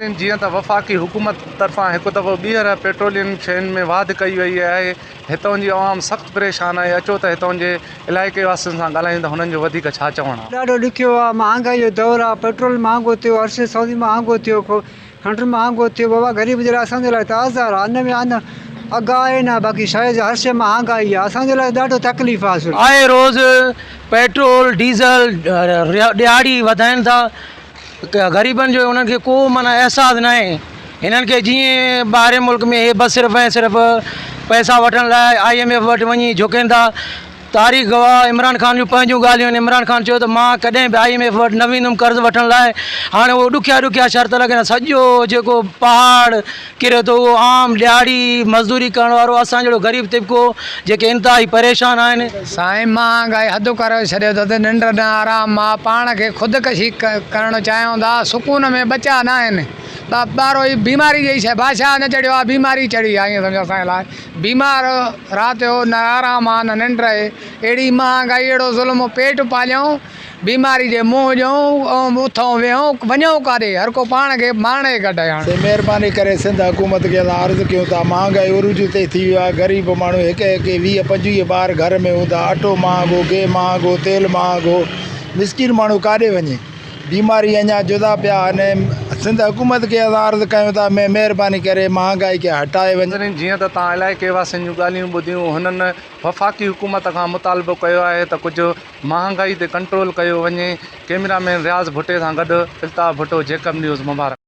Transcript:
جيئن ته وفاقي حڪومت طرفان هڪ دفعو ٻيهر پيٽروليم شين ۾ واڌ ڪئي وئي آهي، هتان جي عوام سخت پريشان آهي، اچو ته هتان جي علائقي واسين سان ڳالهايون ته هنن جو وڌيڪ ڇا چوڻ آهي. ڏاڍو ڏکيو آ مهانگائي جو دور آ پيٽرول مهانگو ٿيو هر شي سودي مهانگو ٿيو کنڊ مهانگو ٿيو بابا غريب جي لاء اسان جي لاء ته آزار آ ان ۾ ان اگهه آهي نه باقي شي جا هر شي مهانگائي آ اسان جي لاء ڏاڍو تڪليف آ. آئي روز پيٽرول ڊيزل ڏهاڙي وڌائين ٿا غريبن جو انهن کي ڪو معنيٰ احساس ناهي هنن کي جيئن ٻاهرين ملڪ ۾ هي بس صرف ۽ صرف پئسا وٺڻ لاء I M F وٽ وڃي جهڪين ٿا تاريخ گواهه عمران خان جون پنهنجون ڳالهيون آهن عمران خان چيو ته مان ڪڏهن به I M F وٽ نه ويندم قرض وٺڻ لاء هاڻي اهو ڏکيا ڏکيا شرط لڳن سڄو جيڪو پهاڙ ڪري ٿو اهو عام ڏهاڙي مزدوري ڪرڻ وارو اسان جهڙو غريب طبقو جيڪي انتهائي پريشان آهن. سائين مهانگائي حد ڪري ڇڏيو اٿس ننڊ نه آرام آ پاڻ کي خود ڪشي ڪرڻ چاهيون ٿا سڪون ۾ ٻچا نه آهن ٻارو هي بيماري جهڙي شي بادشاهه نه چڙهيو آ بيماري چڙهي آ ائين سمجهو اسان جي لاء بيمار رات جو نه آرام آ نه ننڊ آهي اهڙي مهانگائي اهڙو ظلم پيٽ پاليون بيماري جي منهن ڏيون ۽ اٿون ويهون وڃون ڪاڏي هر ڪو پاڻ کي مارڻ جي ڪڍ آهي هاڻ. سي مهرباني ڪري سنڌ حڪومت کي اسان عرض ڪيون ٿا مهانگائي عروج تي ٿي ويو آهي غريب ماڻهو هڪ هڪ 20 25 ٻار گهر ۾ هوندا اٽو مهانگو گيهه مهانگو تيل مهانگو مسڪين ماڻهو ڪاڏي وڃي بيماري اڃا جدا پيا آهن سنڌ حڪومت کي اسان عرض ڪيون ٿا مهرباني ڪري مهانگائي کي هٽائي وڃي. ناظرين جيئن ته توهان علائقي واسين جون ڳالهيون ٻڌيون هنن وفاقي حڪومت کان مطالبو ڪيو آهي ته ڪجهه مهانگائي تي ڪنٽرول ڪيو وڃي، ڪئميرا مين رياض ڀٽي سان گڏ الطاف ڀٽو جيڪب نيوز مبارڪ.